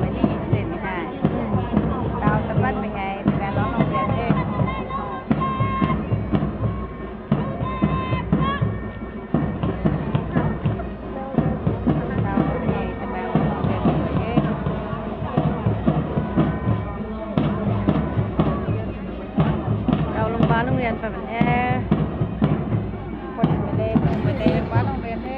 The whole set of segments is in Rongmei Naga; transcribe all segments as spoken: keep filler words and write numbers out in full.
Mei ni zen ni hei. Tau tapat mei hei, tabang lou nung rian the. Tau mei hei, tabang lou nung rian the. Tau lungba nung rian pat bam the. Pot mei le, pot mei le, lungba nung rian the.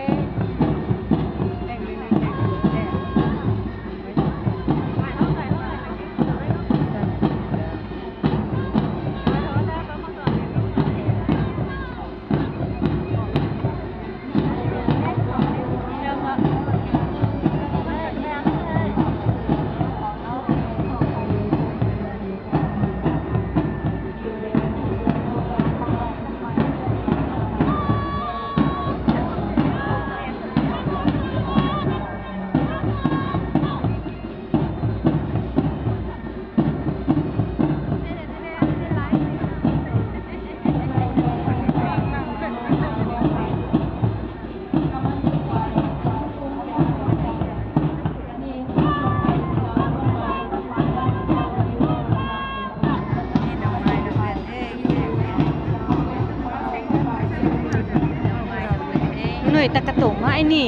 Nui ta katumc ma ai ni.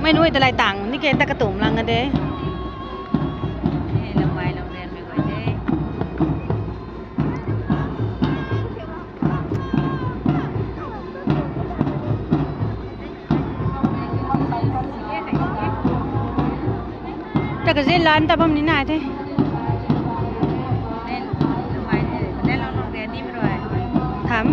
Mei nui ta lai tang ni ke ta katumc lang a de. Ta kaze lan ta bam ni nai the. Tham.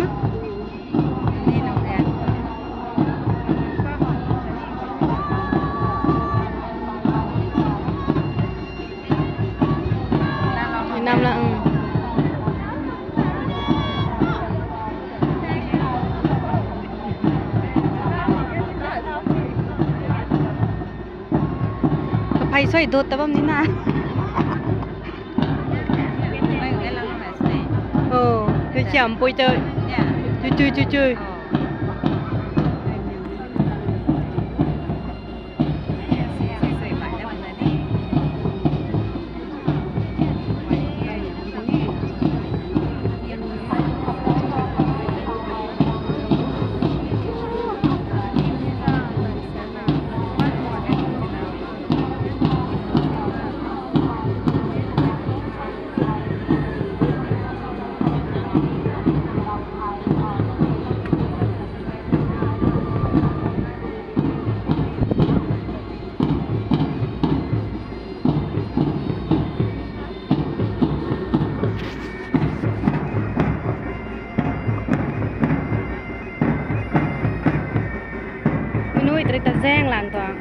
Nam la, um. Kaphey sui dut ta bam ni na. Oh, tu chiam pui tu. Chui, chui, chui, chui. Nui trik ta zang lan tuang.